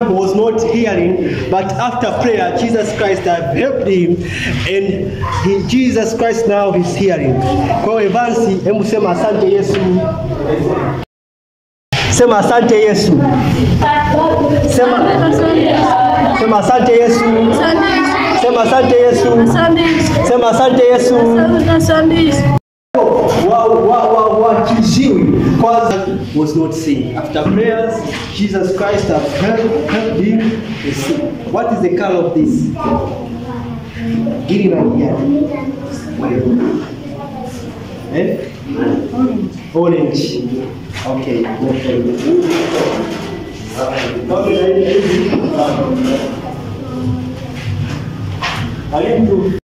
Was not hearing, but after prayer, Jesus Christ have helped him and Jesus Christ now is hearing. Kwa hiyo Evans, hebu sema asante Yesu. Sema asante Yesu. Sema asante Yesu. Sema asante Yesu. Sema asante Yesu. Wa kiziwi kwanza was not seeing. After prayers, Jesus Christ have helped him to see. What is the color of this? Green and yellow. Eh? Orange. Okay. Okay.